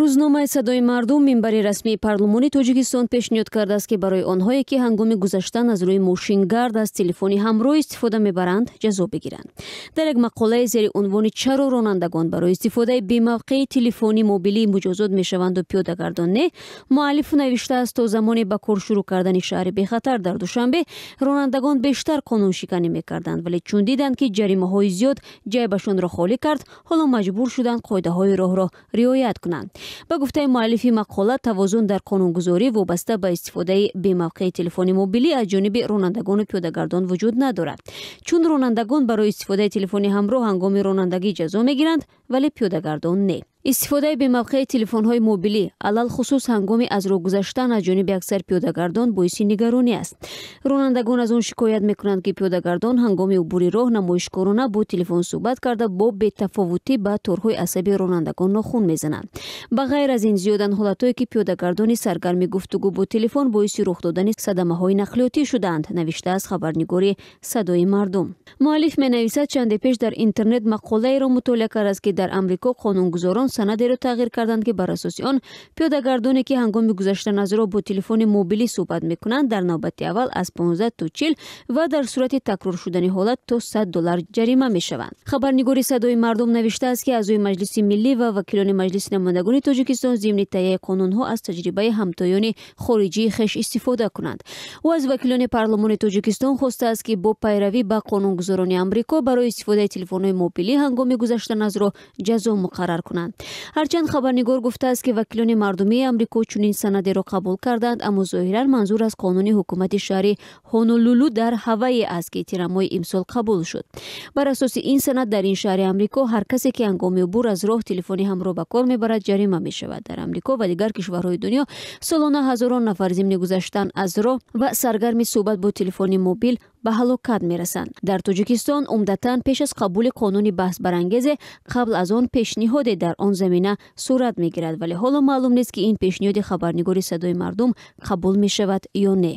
Рӯзномаи «Садои мардум», минбари расмии парлумони Тоҷикистон, пешниҳод кардааст, ки барои онҳое, ки ҳангоми гузаштан аз рӯи мошингард аз телефони ҳамроҳ истифода мебаранд, ҷазо бигиранд. Дар як мақолаи зери унвони «Чаро ронандагон барои истифодаи бемавқеи телефони мобилӣ муҷозот мешаванду пиёдагардон не», муаллиф навиштааст: то замоне ба кор шурӯъ кардани шаҳри бехатар дар Душанбе ронандагон бештар қонуншиканӣ мекарданд, вале чун диданд, ки ҷаримаҳои зиёд ҷайбашонро холӣ кард, ҳоло маҷбур шуданд қоидаҳои роҳро риоят кунанд. Ба гуфтаи муаллифи мақола, тавозун дар қонунгузорӣ вобаста ба истифодаи бемавқеи телефони мобилӣ аз ҷониби ронандагону пиёдагардон вуҷуд надорад, чун ронандагон барои истифодаи телефони ҳамроҳ ҳангоми ронандагӣ ҷазо мегиранд, вале пиёдагардон не. Истифодаи бемавқеи телефонҳои мобилӣ, алалхусус ҳангоми аз роҳ гузаштан, аз ҷониби аксар пиёдагардон боиси нигаронӣ аст. Ронандагон аз он шикоят мекунанд, ки пиёдагардон ҳангоми убури роҳ намоишкорона бо телефон суҳбат карда, бо бетафовутӣ ба торҳои асаби ронандагон нохун мезананд. Ба ғайр аз ин, зиёданд ҳолатҳое, ки пиёдагардони саргарми гуфтугӯ бо телефон боиси рух додани садамаҳои нақлиётӣ шудаанд, навиштааст хабарнигори «Садои мардум». Муаллиф менависад, чанде пеш дар интернет мақолаеро мутолиа кардааст, ки дар Амрико қонунгузорон санадеро тағйир карданд, ки бар асоси он пиёдагардоне, ки ҳангоми гузаштан аз роҳ бо телефони мобилӣ суҳбат мекунанд, дар навбати аввал аз 15 то 40 ва дар сурати такрор шудани ҳолат то 100 доллар ҷарима мешаванд. Хабарнигори «Садои мардум» навиштааст, ки аъзои Маҷлиси миллӣ ва вакилони Маҷлиси намояндагони Тоҷикистон зимни таҳияи қонунҳо аз таҷрибаи ҳамтоёни хориҷии хеш истифода кунанд. Ӯ аз вакилони парлумони Тоҷикистон хостааст, ки бо пайравӣ ба қонунгузорони Амрико барои истифодаи телефонҳои мобилӣ ҳангоми гузаштан аз роҳ ҷазо муқаррар кунанд. Ҳарчанд хабарнигор гуфтааст, ки вакилони мардумии Амрико чунин санадеро қабул карданд, аммо зоҳиран манзур аз қонуни ҳукумати шаҳри Ҳонолулу дар Ҳавайи аст, ки тирамоҳи имсол қабул шуд. Бар асоси ин санад, дар ин шаҳри Амрико ҳар касе, ки ҳангоми убур аз роҳ телефони ҳамроҳ ба кор мебарад, ҷарима мешавад. Дар Амрико ва дигар кишварҳои дунё солона ҳазорон нафар зимни гузаштан аз роҳ ва саргарми суҳбат бо телефони мобил ба ҳалокат мерасанд. Дар Тоҷикистон умдатан пеш аз қабули қонуни баҳсбарангезе қабл аз он пешниҳоде дар он замина сурат мегирад, вале ҳоло маълум нест, ки ин пешниҳоди хабарнигори «Садои мардум» қабул мешавад ё не.